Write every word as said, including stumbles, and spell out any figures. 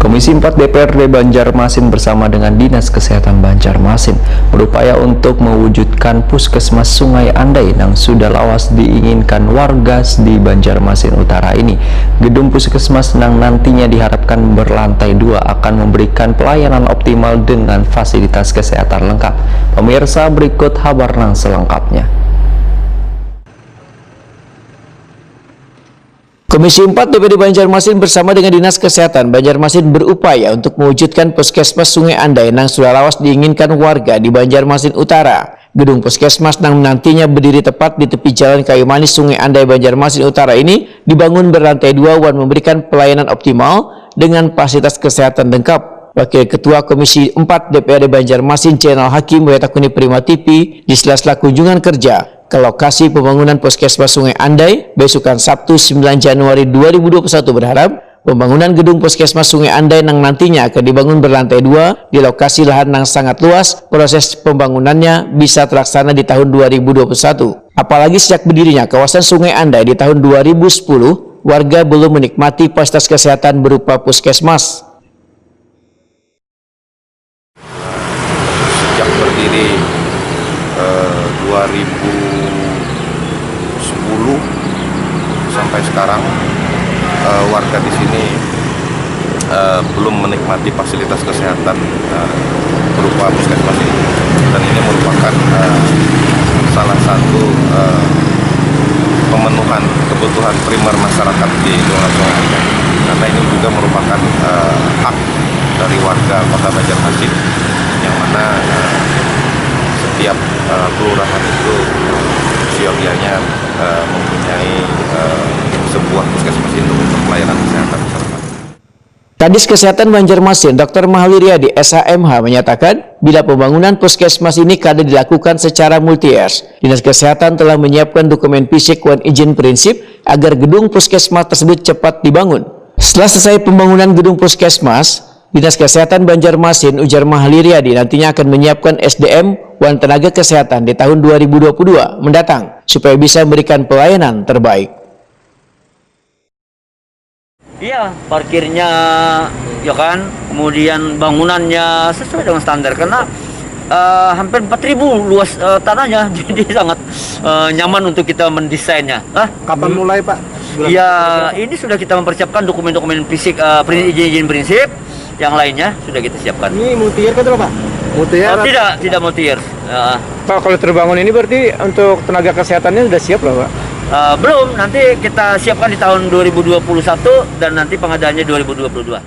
Komisi empat D P R D Banjarmasin bersama dengan Dinas Kesehatan Banjarmasin berupaya untuk mewujudkan Puskesmas Sungai Andai nang sudah lawas diinginkan warga di Banjarmasin Utara ini. Gedung Puskesmas nang nantinya diharapkan berlantai dua akan memberikan pelayanan optimal dengan fasilitas kesehatan lengkap. Pemirsa, berikut habar nang selengkapnya. Komisi empat D P R D Banjarmasin bersama dengan Dinas Kesehatan Banjarmasin berupaya untuk mewujudkan Puskesmas Sungai Andai nang sudah lawas diinginkan warga di Banjarmasin Utara. Gedung Puskesmas nang nantinya berdiri tepat di tepi Jalan Kayu Manis, Sungai Andai, Banjarmasin Utara ini dibangun berlantai dua wan memberikan pelayanan optimal dengan fasilitas kesehatan lengkap. Wakil Ketua Komisi empat D P R D Banjarmasin, Zainal Hakim, wayatakuni Prima T V di sela-sela kunjungan kerja ke lokasi pembangunan Puskesmas Sungai Andai, besukan Sabtu, sembilan Januari dua ribu dua puluh satu, berharap pembangunan gedung Puskesmas Sungai Andai nang nantinya akan dibangun berlantai dua di lokasi lahan nang sangat luas, proses pembangunannya bisa terlaksana di tahun dua ribu dua puluh satu. Apalagi sejak berdirinya kawasan Sungai Andai di tahun dua ribu sepuluh, warga belum menikmati fasilitas kesehatan berupa puskesmas. Sejak berdiri eh, dua ribu sepuluh sampai sekarang, eh, warga di sini eh, belum menikmati fasilitas kesehatan eh, berupa puskesmas ini. Dan ini merupakan eh, salah satu eh, pemenuhan kebutuhan primer masyarakat di Kelurahan Sungai Andai. Karena ini juga merupakan eh, hak dari warga Kota Banjarmasin, yang mana eh, setiap eh, kelurahan itu siogianya eh, mempunyai eh, sebuah puskesmas induk untuk pelayanan kesehatan masyarakat. Kadis Kesehatan Banjarmasin, Doktor Mahauli Riyadi, S H M H, menyatakan, bila pembangunan puskesmas ini kada dilakukan secara multi-years, Dinas Kesehatan telah menyiapkan dokumen fisik wan izin prinsip agar gedung puskesmas tersebut cepat dibangun. Setelah selesai pembangunan gedung puskesmas, Dinas Kesehatan Banjarmasin, ujar Mahauli Riyadi, nantinya akan menyiapkan S D M wan tenaga kesehatan di tahun dua ribu dua puluh dua mendatang supaya bisa memberikan pelayanan terbaik. Iya, parkirnya ya kan, kemudian bangunannya sesuai dengan standar karena uh, hampir empat ribu luas uh, tanahnya, jadi sangat uh, nyaman untuk kita mendesainnya. Ah, kapan mulai, Pak? Ya, ini sudah kita mempersiapkan dokumen-dokumen fisik, uh, izin-izin prinsip, yang lainnya sudah kita siapkan. Ini multi year kan, Pak? Multi year? Oh, tidak, tidak multi year. Uh, Pak, kalau terbangun ini berarti untuk tenaga kesehatannya sudah siap lah, Pak? Uh, belum, nanti kita siapkan di tahun dua ribu dua puluh satu dan nanti pengadaannya dua ribu dua puluh dua.